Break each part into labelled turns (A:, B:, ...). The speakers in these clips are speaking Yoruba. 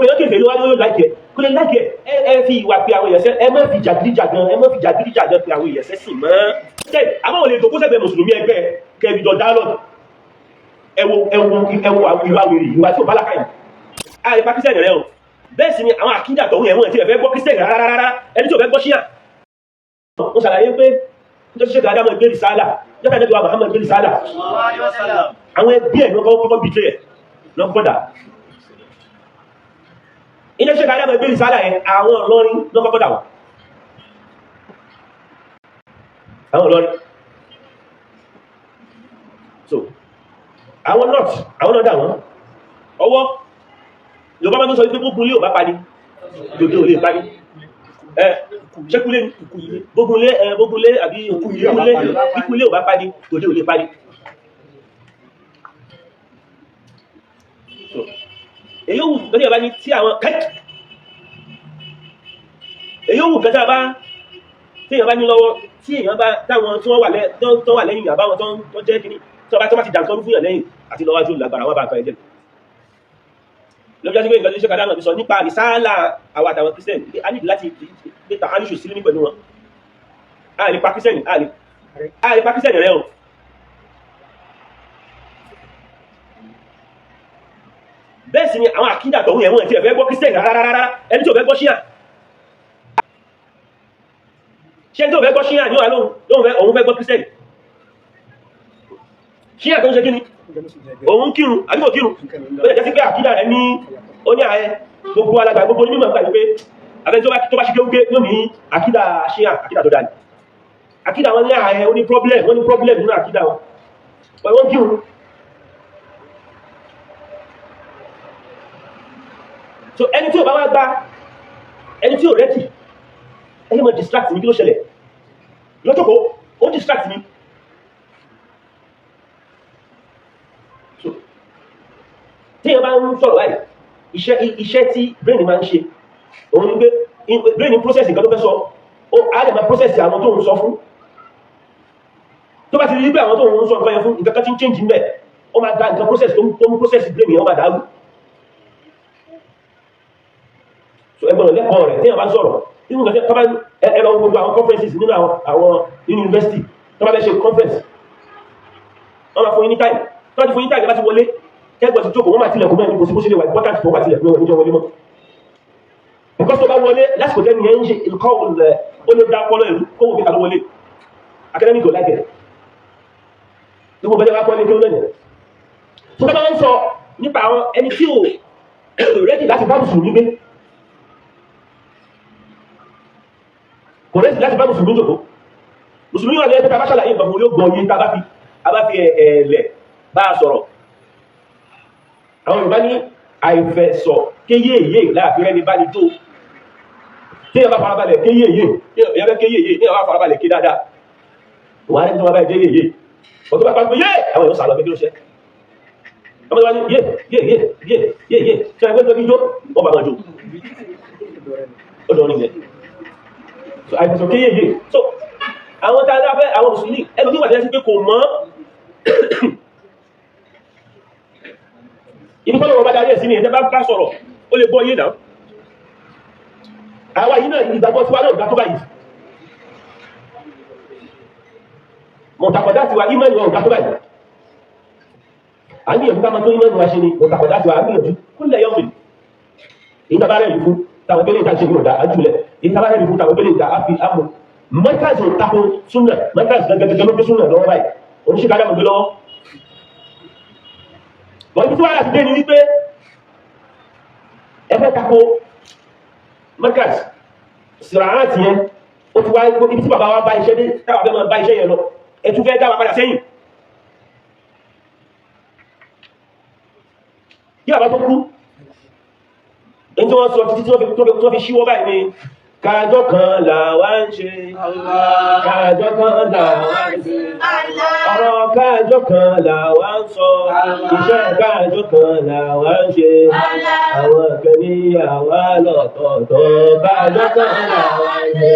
A: pé yọ́n kèfèrí wá yóò like ẹ̀, kó lè like ẹ̀. Ẹ fi ìwà pé àwọn èèyàn sẹ́, ẹ má fi jàgídíjàgan, ẹ má fi jàgídíjàgan pé àwọn èèyàn sẹ́sìn mọ́. Ṣe àmọ́ ò lè jòkó sẹ́gbẹ̀ẹ́ mùsùlùmí ẹgbẹ́ kẹrìjọ dialogue. Ẹwọ ẹwọ ẹwọ àwọn ìwà wèrè, ìwà tí ò bá lákàyè. Ààrẹ pa Christian rẹ o. Bẹ́ẹ̀ sì ni àwọn àkídà tọ̀hún ẹ̀wọ̀n tí ẹ fẹ́ gbọ́ Christian rárá rárá, ẹni tí ò fẹ́ gbọ́ ṣíà. Wọ́n ṣàlàyé pé nítorí ṣe gàdá mọ̀ gbé rìsálà jọ́ta nẹ́bí wa Muhammad gbé rìsálà, àwọn ẹbí ẹ̀ lọ́kọ́ kọ́kọ́ bìtẹ́ ẹ̀ lọ́kọ́dà. Ilé ṣe gàdá mọ̀ gbé rìsálà ẹ̀, àwọn Ìlọrin lọ́kọ́kọ́dà wọn, àwọn Ìlọrin. So àwọn north, àwọn náà dà wọ́n ọwọ́. Yorùbá máa ń sọ wípé gbógun ilé ò bá pani, dòdò ò lè pani. Ẹ ṣékúlé gbógun ilé, ẹ gbógun ilé àbí ìkúlé, ìkúlé ò bá pani, dòdò ò lè pani. So èyí ò wù lórí ọba ní tí àwọn kẹ́kì, èyí ò wù kẹta bá tí èèyàn bá ní lọ́wọ́, tí èèyàn bá táwọn tí wọ́n wà lẹ́ tó wà lẹ́yìn àbáwọn tó jẹ́ kíní tí wọ́n bá tó bá ti dàǹkan fún yàn lẹ́yìn àti lọ́wájú lágbára wọn bá nǹkan ẹ̀jẹ̀ lọ́jọ́ sí pé nǹkan tí ṣe kàdá náà fi sọ nípa rìsáàlà àwọn àtàwọn Christian, a ní láti gbé ta alíṣù sílé ní pẹ̀lú wọn. A lè pa Christian, a lè pa Christian rẹ o. Bẹ́ẹ̀ sì ni àwọn àkídà tọ̀hún ẹ̀wọ̀n tí ẹ fẹ́ gbọ́ Christian rárá rárá, ẹni tí ò fẹ́ gbọ́ ṣíà, ṣé tí ò fẹ́ gbọ́ ṣíà ní wà lóhun fẹ́ òun fẹ́ gbọ́ Christian. Ṣíà tó ń ṣe kíni, òun kírun àbí kò kírun, ó lè jẹ́ sí pé àkídà rẹ̀ ní ó ní ààrẹ. Gbogbo alàgbà, gbogbo onímọ̀ gbà wípé abẹ́ tó bá ṣe kéwúké yóò ní àkídà ṣíà, àkídà tó dáa ni àkídà wọn ní ààrẹ, ó ní problem, wọ́n ní problem nínú àkídà wọn, wọ́n kírun. So ẹni tí ò bá wá gba, ẹni tí ò rẹ́tì, ẹni mọ̀ distract mi, kí ló ṣẹlẹ̀ lọ́jọ́kọ́ ó distract mi. So tí èèyàn bá ń sọ̀rọ̀ báyìí, iṣẹ́ tí brain máa ń ṣe òun ni pé brain process nǹkan tó fẹ́ sọ, ó á lè máa process àwọn tó ń sọ fún. Tó bá ti rí pé àwọn tó ń sọ nǹkan yẹn fún, nǹkan kan tí ń change ńbẹ̀, ó máa da nǹkan process tó ń process brain yẹn, ó máa dàrú. So ẹ gbọ́dọ̀ lẹ́kọ̀ọ́ rẹ̀. Tí èèyàn bá ń sọ̀rọ̀ nínú nǹkan tó bá ẹ lọ gbogbo àwọn conferences nínú àwọn nínú university, tó bá fẹ́ ṣe conference, wọ́n máa fún yín ní time. Tó bá ti fún yín time, bá ti wọlé, kẹ́gbọ̀n ti jókòó, wọ́n máa tilẹ̀kùn mẹ́rin. Kò sí bó ṣe lè wà important tó wà tilẹ̀kùn mẹ́rin níjọ́ wọlé mọ́, because tó bá wọlé lásìkò tẹ́ni yẹn ń ṣe ìkọ́ ó lè dá ọpọlọ ìlú kó wò kíkà ló wọlé. Academic ò láìpẹ́ gbogbo bẹ́ẹ̀ bá kọ́ ní kí ó lẹ́yìn tó bá ń sọ nípa àwọn ẹni tí ò rẹ́dì láti bá mùsùlùmí gbé, kò rẹ́dì láti bá mùsùlùmí jòkó. Mùsùlùmí wà lẹ́yìn pé tá a bá ṣàlàyé nǹkan fún yóò gbọ́ yé, tá a bá fi ẹ̀ẹ̀lẹ̀ bá a sọ̀rọ̀. Àwọn Yorùbá ní àìfẹ̀sọ̀ kéyèyé láàfin rẹ́ni bá ní tó. Tí èèyàn bá farabalẹ̀ kéyèyé, èèyàn fẹ́ kéyèyé, tí èèyàn bá farabalẹ̀ ké dáadáa, wà á rẹ́ni tó máa bá jẹ́ yèyé. Wọ́n tó bá pariwo yé, àwọn èèyàn sàlọ́ pé kí ló ṣe. Ọmọ tó bá ní yé yé yé yé yé yé, tí wọ́n gbé tó jó, wọ́n bá máa jó, ó dọ̀ nílẹ̀. So àìfẹ̀sọ̀ kéyèyé. So àwọn tá a fẹ́, àwọn mùsùlùmí ẹlòmíì wà tẹ́lẹ̀ sí pé kò mọ̀ ibi tọ́lọ̀ wọn bá darí ẹ̀ sí ní ẹ̀jẹ̀ bá bá sọ̀rọ̀, ó lè gbọ́ yé náà. Àwa yìí náà, ìgbàgbọ́ tiwa náà gbà tó báyìí, mọ̀tàkọ̀dá tiwa ìmọ̀ ìwọ̀n gbà tó báyìí. À ń gbìyànjú ká máa tó ìmọ̀ ìwọ̀n ṣe ni mọ̀tàkọ̀dá tiwa, à ń gbìyànjú kúlẹ̀ yọ̀mì. Èyí tá a bá rẹ̀ yìí fún táwọn gbélé ìta ṣe ní ọ̀dà àjùlẹ̀, èyí tá a bá rẹ̀ yìí fún táwọn gbélé ìta àfi àmọ̀ mọ́tàzì ò tako súnà, mọ́tàzì gẹ́gẹ́gẹ́ ló gbé súnà lọ́wọ́ báyìí, oníṣẹ́ kájà mọ̀ gbé lọ́wọ́. Bọ̀ ibi tí wàhálà ti dé ni wípé ẹ fẹ́ tako mọ́tàzì sìràhàn yẹn, ó ti wá ibi tí bàbá wa bá iṣẹ́ dé, táwa fẹ́ máa bá iṣẹ́ yẹn lọ, ẹ tún fẹ́ dá wa padà sẹ́yìn. Kí bàbá tó kú, èyí tí wọ́n sọ títí tí wọ́n fi ṣíwọ́ báyìí ni kájọ́ kan làwa ń ṣe, kájọ́ kan làwa ń ṣe, ọ̀rọ̀ kájọ́ kan làwa ń sọ, iṣẹ́ kájọ́ kan làwa ń ṣe, àwọn kan ní àwa lọ́tọ̀ọ̀tọ̀, kájọ́ kan làwa ń ṣe.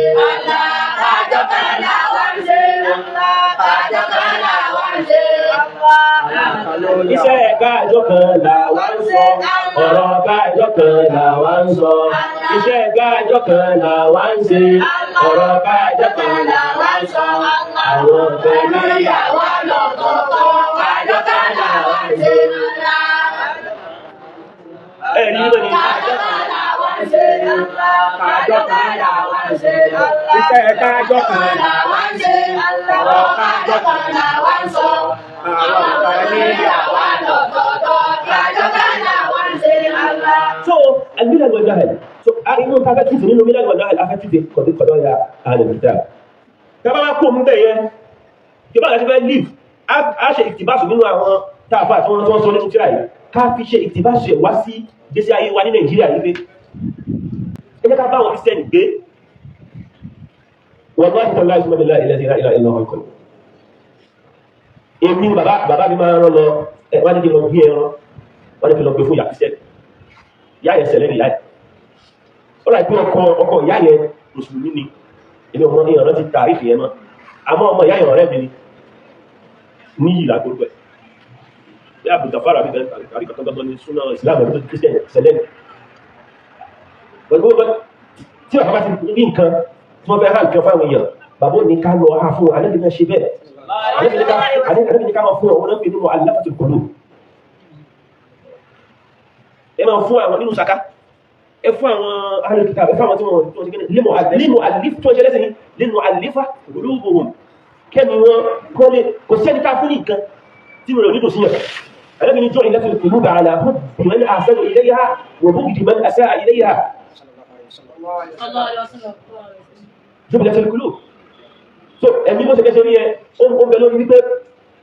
B: Kájọ kan làwa ń ṣe. Kájọ kan làwa ń ṣe.
A: Iṣẹ́ káàjọ kan làwa ń sọ, ọ̀rọ̀ káàjọ kan làwa ń sọ, iṣẹ́ káàjọ kan làwa ń ṣe, ọ̀rọ̀ káàjọ kan làwa ń sọ, àwọn kan
B: Níyàwó lọ́tọ̀ọ̀tọ̀, kájọ kan làwa ń ṣe.
A: Ẹ ní níbẹ̀ ni.
B: Kájọ kan làwa ń ṣe. Kájọ kan làwa ń ṣe.
C: Iṣẹ́ kájọ kan
B: làwa ń ṣe. Ọ̀rọ̀ kájọ kan làwa ń sọ.
C: Àwọn kan
B: Níyàwó lọ́tọ̀ọ̀tọ̀, kájọ kan làwa ń ṣe.
A: So الملل والجهل، so inú ta fẹ́ tìtì nínú ملل والنحل, afẹ́ tìtì kọ̀dọ̀ ya أهل الكتاب. Tábà wá kó ń bẹ̀ yẹn kí bá láti fẹ́ live, á ṣe ìtìbáṣù nínú àwọn táàfà tí wọ́n sọ nínú tíra yìí, ká fi ṣe ìtìbáṣù ẹ̀ wá sí gbésí ayé wa ní Nàìjíríà yìí pé ẹ jẹ́ ká bá àwọn Christian gbé. Wallahi tallahi summa billahi alladhi la ilaha illa huwa al-qayyum. Èmi ni bàbá mi máa ń rán lọ ẹ, wọ́n ní kí n lọ gbé ẹran, wọ́n ní kí n lọ gbé fún ìyá Christian. Ìyá yẹn sẹlẹ̀ ní ìyá yẹn, ó rà pé ọkọ ìyá yẹn mùsùlùmí ni. Èmi ọmọ ní ọ̀rọ̀ ti tàrífì yẹn mọ́, àmọ́ ọmọ ìyá yẹn ọ̀rẹ́ mi ni níyì lágbórúkọ ẹ̀ bí Abdulgafar àbí bẹ́ẹ̀ tàbí kankan gbọ́dọ̀ ní súná Islam ẹ̀ tó ti Christian sẹlẹ̀ ní. Pẹ̀lú gbogbo tí bàbá ti rí nǹkan tí wọ́n fẹ́ hàn nǹkan fáwọn èèyàn, bàbá ò ní ká lọ ha fún alẹ́ bí wọ́n ṣe bẹ́ẹ̀, alẹ́ bí ká máa fún ọ̀hún náà pé nínú aláfàtì kọlù, ẹ máa fún àwọn nínú saka, ẹ fún àwọn alùpùpù, ẹ fún àwọn tí wọ́n ṣe kíni nínú àlífà tí wọ́n ṣe lẹ́sìn nínú àlífà olúbohùn kẹ́mi wọn kọ́ lé. Kò sẹ́ni ká fún ní nǹkan tí mo rò nídò síyàn. Alẹ́bí ní jọ́ ìlẹ́tò القلوب على حب من أحسن إليها وبغض من أساء إليها. جبلة القلوب. So ẹ̀mí bó ṣe kẹ́sẹ̀ rí ẹ, ó ń bẹ lórí wípé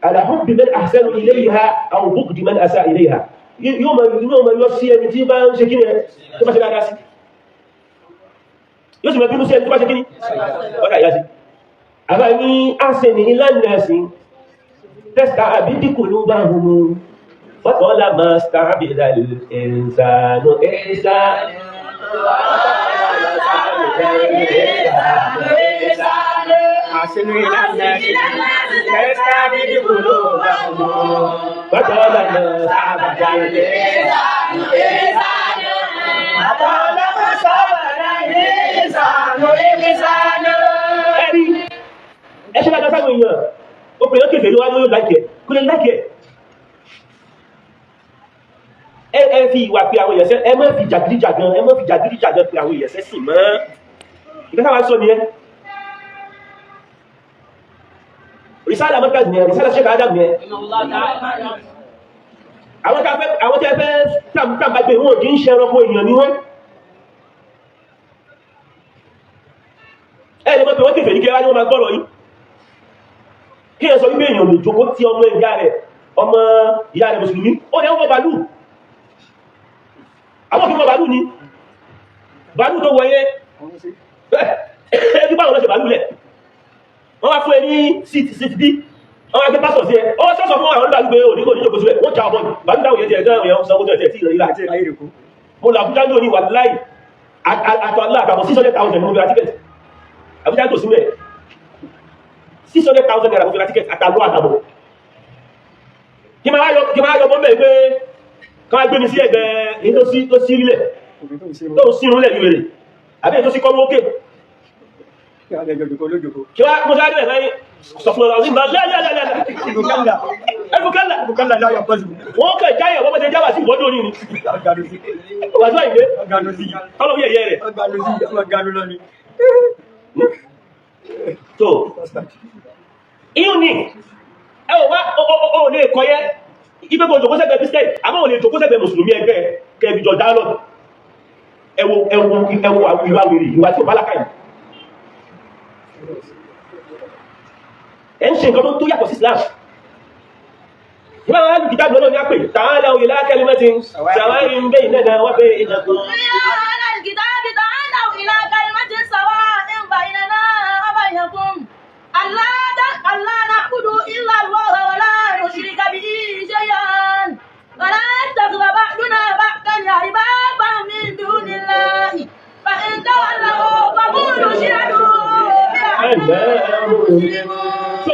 A: على حب من أحسن إليها أو بغض من أساء إليها. Yóò máa yọ sí ẹni tí bá ń ṣe kíni ẹ, tó bá ṣe dáadáa sí, yóò sì máa bínú sí ẹni tó bá ṣe kíni ọ̀dà ìyá sí. Àbá ní أحسن إلى الناس تستعبد قلوبهم وطالما استعبد الإنسان إحسان.
C: أحسن إلى الناس تستعبد قلوبهم
A: وطالما استعبد
B: الإنسان
C: طالما صبر الإنسان إحسان.
A: Ẹ̀rí ẹ ṣe dáadáa sáwọn èèyàn, obìnrin kèfèrí wá lóyún láìkẹ́, kó lè láìkẹ́ ẹ. Ẹ fi ìwà pé àwọn èèyàn sẹ́, ẹ má fi jàgídíjàgan, ẹ má fi jàgídíjàgan pé àwọn èèyàn sẹ́sìn mọ́. Ìgbà táwa sọ nìyẹn, risala Markaz nìyẹn, risala Sheikh Adam nìyẹn. Àwọn tá a fẹ́, àwọn tí a fẹ́ tàbí gbé wọn kì í ṣe ẹranko, èèyàn ni wọ́n. Ẹ lè mọ́ pé wọ́n kèfèrí kí wá ní wọ́n máa gbọ́rọ̀ yìí. Kí ẹ sọ wípé èèyàn lè jókòó tí ọmọ ìyá rẹ̀, ọmọ ìyá rẹ̀ mùsùlùmí, ó ní ọmọ bàálù, àwọn kí wọ́n bàálù ni bàálù tó wọ yẹn ẹbí báwọn lọ́sẹ̀ bàálù lẹ̀, wọ́n wá fún ẹ ní seat B, wọ́n wá gbé pásọ̀ sí ẹ, ó sọ́sọ̀ fún àwọn oníbàálù pé òní kò ní jókòó síbẹ̀, wọ́n já ọmọ bàálù dáhùn yẹn tiẹ̀ gan èèyàn sanwó tó ẹ̀ tí ìrìn
C: Àti ayé rẹ̀ kú.
A: Mo lọ Àbújá lónìí, wà láì àtọ̀ alá àtàbọ̀ 600,000 mo fi ra ticket. Àbújá tó sílẹ̀, 600,000 naira mo fi ra ticket àtàlọ́ àtàbọ̀. Kí máa yọ bọ́ mẹ́ pé ká wá gbé mi sí ẹgbẹ́ èyí tó sí tó sí rílẹ̀
C: Òfin tó ń ṣe
A: tó ń sírun lẹ̀ yìí rẹ̀ àbí èyí tó sí kọ́ mókè.
C: Kí a lè jọ jòkó lójòkó.
A: Kí wá mo sáré bẹ̀rẹ̀ sọ fún ọ̀rọ̀ ọ̀sìn lẹ́lẹ́lẹ́lẹ́.
C: Bukalla.
A: Ẹ̀fùkẹ́lẹ̀.
C: Bukalla láyọ̀ pọ̀jù.
A: Wọ́n kẹ̀ jáyẹ̀ wọ́n bọ́ ṣe jáwà sí ìwọ́dọ̀ ní ni.
C: Ọ̀gánú sí.
A: Wàásù àyìnbé.
C: Ọ̀gánú sí.
A: Ọlọ́run yẹ̀yẹ́ rẹ̀.
C: Ọ̀gánú sí. Ọ̀gánú lọ ni.
A: So iyún ni ẹ ò wá ó lè kọ yẹ ibi kò jòkó sẹ́gbẹ̀ẹ́ Christian, àmọ́ ò lè jòkó sẹ́gbẹ̀ẹ́ mùsùlùmí ẹgbẹ́ kẹbìjọ dialogue. Ẹwọ ẹwọ ẹwọ àwọn ìwà wèrè, ìwà tí ò bá lákàyè. Ẹ ń ṣe nǹkan tó yàtọ̀ sí Islam. Ìbá wọn alùpùpù lọ́nà ní àpè تعالوا إلى كلمة سواء بيننا وبينكم.
B: يا أهل الكتاب تعالوا إلى كلمة سواء بيننا وبينكم ألا نعبد إلا الله ولا نشرك به شيئا ولا يتخذ بعضنا بعضا أربابا من دون الله فإن تولوا فقولوا اشهدوا بأننا مسلمون.
A: So,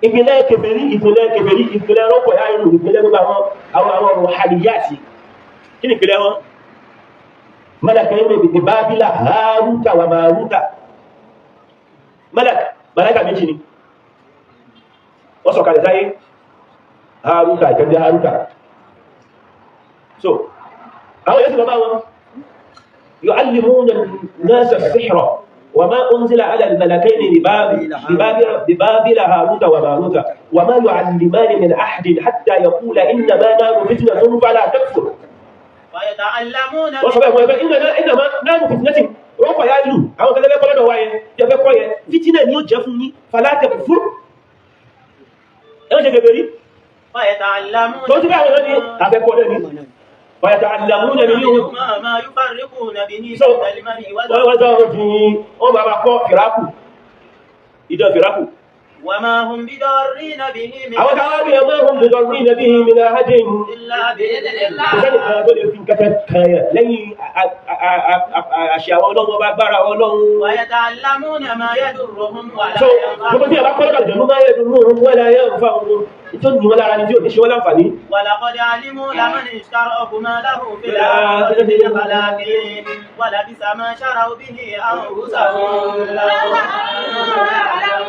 A: Ìpìlẹ̀ kèfèrí, ìpìlẹ̀ kèfèrí, ìpìlẹ̀ rọ́pọ̀ yá inú ìpìlẹ̀ gbogbo àwọn ọ̀rọ̀ haliyati. Kí ni ìpìlẹ̀ wọn? Málàkà yìí ní Bábílà, Hárúta wà Màrúta. Málàkà, màláíkà méjì ni. Wọ́n sọ̀kalẹ̀ sáyé. Hárúta, ìkẹ́jẹ́ Hárúta. So, àwọn yẹn sì lọ bá wọn. يعلمون الناس السحر وما أنزل على الملكين ببابل هاروت وماروت وما يعلمان من أحد حتى يقول إنما نحن فتنة فلا تكفر.
D: ويتعلمون
A: Wọ́n sọ bẹ́ẹ̀ fún ẹgbẹ́ إنما نحن فتنة rọ́pọ̀ ya ìlú àwọn kẹlẹ́fẹ́ kọ́ lọ́dọ̀ wa yẹn tí ẹ fẹ́ kọ́ yẹn, fìtínà ni ó jẹ́ fún yín. فلا تكفر, ẹ má ṣe kèfèrí.
D: ويتعلمون
A: Tó ti bá àwọn ẹni afẹ́kọ́ náà ni ويتعلمون منهم
D: منهما ما يفرقون به
A: So,
D: بين المرء
A: wọ́n sọ fi wọ́n bá wa kọ́ fìrákù, ìjọ fìrákù.
D: وما هم بضارين به من
A: Àwọn táwọn bí وما هم بضارين به من أحد
D: إلا بإذن الله.
A: Kò sẹ́ni kan tó lè fi nǹkan kan yẹn lẹ́yìn àṣẹ àwọn Ọlọ́run ọba, agbára Ọlọ́run.
D: ويتعلمون ما يضرهم ولا
A: So gbogbo tí a bá kọ́ lọ́dọ̀ àjọ̀nú máa yẹ dùn ún wọ́n la yẹ nfa òun tó ní wọn lára ni tí ò ní ṣe wọ́n láǹfààní.
D: ولقد علموا لمن اشتراه ما له في الآخرة من خلاق ولبئس ما شروا به أنفسهم لو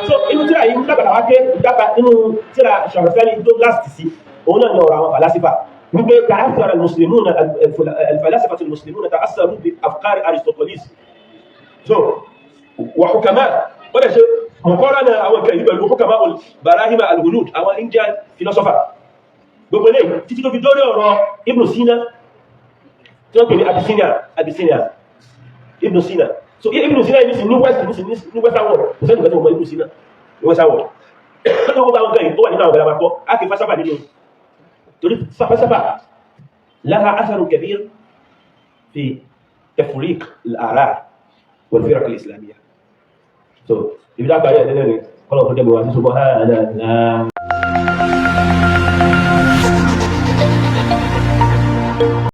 A: So inú tíra yìí ń dábàá wá ké dábàá inú tíra Ṣàròfẹ́ni tó last sí òun náà ní ọ̀rọ̀ àwọn falasifa wípé تأثر المسلمون، الفلاسفة المسلمون تأثروا بأفكار أرسطوطاليس so وحكماء. Wọ́n dẹ̀ ṣe مقارنة àwọn nǹkan yìí pẹ̀lú حكماء البراهمة الهنود, àwọn Indian philosopher, gbogbo eléyìí títí tó fi dórí ọ̀rọ̀ Ibn Sina tí wọ́n pè ní Abyssinia, Abyssinia, Ibn Sina. So Ibn Sina yìí ní west ní western world, kò sẹ́ni ìgbà tí wọ́n mọ Ibn Sina ní western world. Tó gbogbo àwọn nǹkan yìí ó wà nínú àwọn ọ̀gá àpapọ̀ á fi fásáfà nínú torí fásáfà لها أثر كبير في تفريق الآراء والفرق الإسلامية. So ibi tá a parí ẹ̀ lẹ́nu kọ́lọ̀ tó dẹ́gbẹ̀wá sí subhanallah.